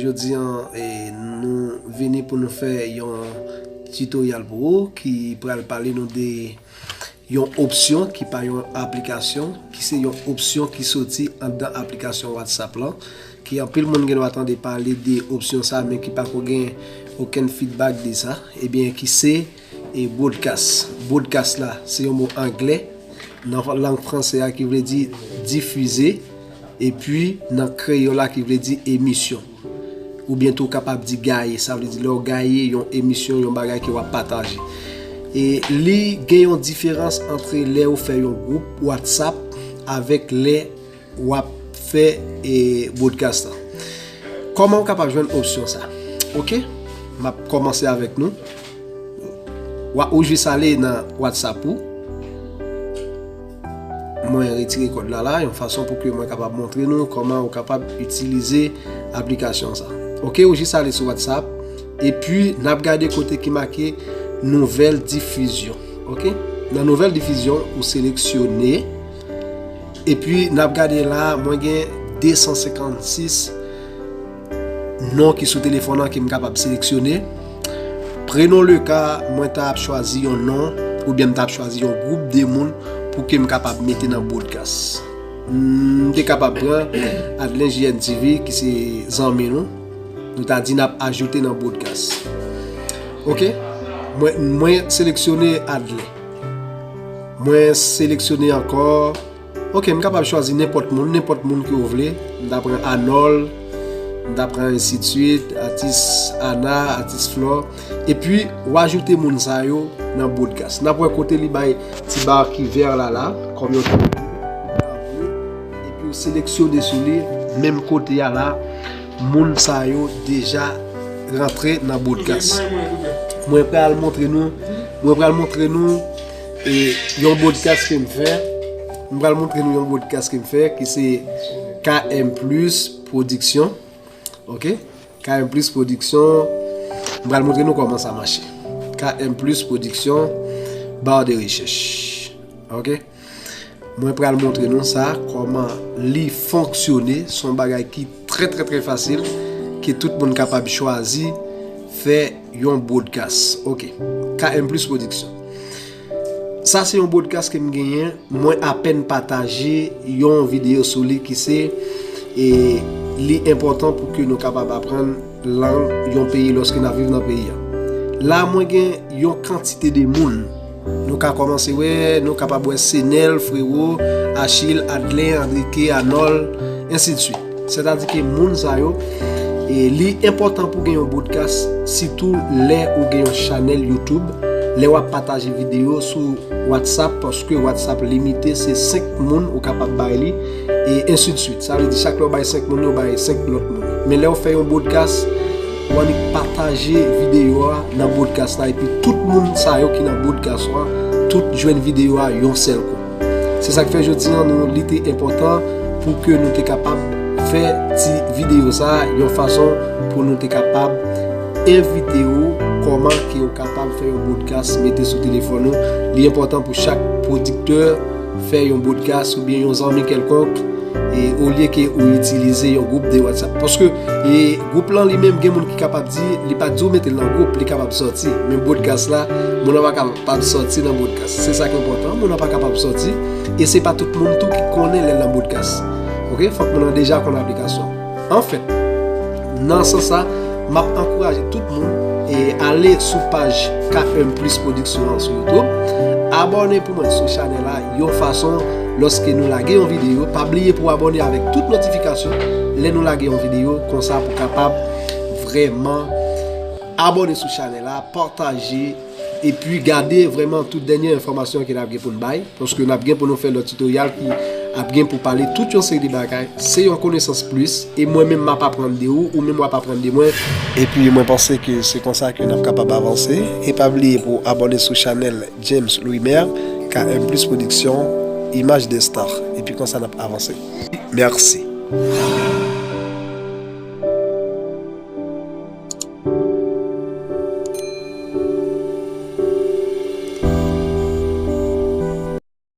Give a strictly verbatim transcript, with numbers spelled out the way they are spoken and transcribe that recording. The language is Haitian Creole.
Jodi an, e, nou vini pou nou fè yon tutorial pou ou ki pral pale nou de yon opsyon ki pa yon aplikasyon, ki se yon opsyon ki soti anndan aplikasyon WhatsApp lan, ki anpil moun gen dwa tande pale de opsyon sa, men ki pako gen okenn feedback de sa, ebyen, ki se, e, broadcast. Broadcast la, se yon mo anglè, nan lang franse a ki vle di difize, epi nan kreyòl la ki vle di emisyon. Oubyen tou w kapab di gaye, sa vle di lè w gaye yon emisyon, yon bagay ke w ap pataje. E li gen yon diferans ant lè ou fè yon gwoup WhatsApp avèk lè w ap fè, e, broadcast lan. Kòman w kapab jwenn opsyon sa? Oke, m ap kòmanse avèk nou. Wa-, ou jis ale nan WhatsApp ou. Mwen retire kòd la la, yon fason pou ke mwen kapab montre nou kòman ou kapab itilize aplikasyon sa. Oke, ou jis ale sou WhatsApp, epi n ap gade kote ki make nouvelle diffusion. Oke? Nan nouvelle diffusion, ou seleksyone, epi n ap gade la, mwen gen de san senkannsis non ki sou telefòn nan ke m kapab seleksyone. Prenons le cas, mwen ta ap chwazi yon non, oubyen m ta ap chwazi yon gwoup de moun pou ke m kapab mete nan broadcast. M te kapab pran Adlen J N T V, ki se zanmi nou. Nou ta di n ap ajoute nan broadcast. Oke? Mwen, mwen seleksyone Adlen. Mwen seleksyone ankò. Oke, m kapab chwazi nenpòt moun, nenpòt moun ke w vle. M ta pran Anòl, m ta pran ensidswit, atis Ana, atis Flò. Epi, w ajoute moun sa yo nan broadcast. N ap wè kote li bay ti ba ki vè la la, kòm yon ti. Epi, w seleksyone sou li, menm kote a la, moun sa yo deja rantre nan broadcast. Mwen pral montre nou, mwen pral montre nou, e, yon broadcast ke m fè. Mwen pral montre nou yon broadcast ke m fè, ki se K M Plus Production. Oke? K M Plus Production. Mwen pral montre nou kòman sa mache. K M Plus Production, barre de recherche. Oke? Mwen pral montre nou sa, kòman li fonksyone. Se yon bagay ki trè, trè, trè fasil, ke tout moun kapab chwazi fè yon broadcast. Oke. K M Plus Production. Sa se yon broadcast ke m genyen, mwen apèn pataje yon videyo sou li ki se, e, li enpòtan pou ke nou kapab aprann lang yon peyi lòske n ap viv nan peyi a. La, mwen gen yon kantite de moun. Nou ka kòmanse wè, nou kapab wè Senèl, Frewo, Achil, Adlen, Andrike, Anòl, ensidswit. Sètadi ke moun sa yo, e li enpòtan pou gen yon broadcast, sitou lè ou gen yon chanèl YouTube, lè w ap pataje videyo sou WhatsApp, paske WhatsApp limite, se senk moun ou kapab bay li, e ensidswit. Sa vle di, chak lè w bay senk moun, yo bay senk lòt moun. Men lè w fè yon broadcast, w annik pataje videyo a nan broadcast la, epi tout moun sa yo ki nan broadcast la, tout jwenn videyo a yon sèl kou. Se sa k fè jodi an, nou, li te enpòtan pou ke nou te kapab fè ti videyo sa a, yon fason pou nou te kapab envite ou kòman ke ou kapab fè yon broadcast, mete sou telefòn ou. Li enpòtan pou chak pwodiktè fè yon broadcast oubyen yon zanmi kèlkonk, e olye ke ou itilize yon gwoup de WhatsApp. Paske, e, gwoup lan li menm, gen moun ki kapab di, li pa di w mete l nan gwoup, li kapab sòti. Men broadcast la, moun nan pa kapab sòti nan broadcast. Se sa ki enpòtan, moun nan pa kapab sòti. E se pa tout moun tou ki konnen lè l nan broadcast. Oke? Fòk moun nan deja konn aplikasyon. Anfèt, nan sans sa, m ap ankouraje tout moun e ale sou paj K M Plus Production an sou YouTube. Abòne pou mwen sou chanèl la, yon fason, lòske nou lage yon videyo, pa bliye pou abòne avèk tout notifikasyon lè nou lage yon videyo, konsa pou kapab vrèman abòne sou chanèl la, pataje, epi gade vrèman tout dènye enfòmasyon ke n ap gen pou n bay, paske n ap gen pou nou fè lòt tutorial ki ap gen pou pale tout yon seri de bagay. Se yon konesans plis, e mwen menm m ap aprann de ou, ou menm w ap aprann de mwen. Epi mwen panse ke se konsa ke n ap kapab avanse. E pa bliye pou abòne sou chanèl James Louimer, K M Plus Production, Image de Star. Epi konsa n ap avanse. Mèsi.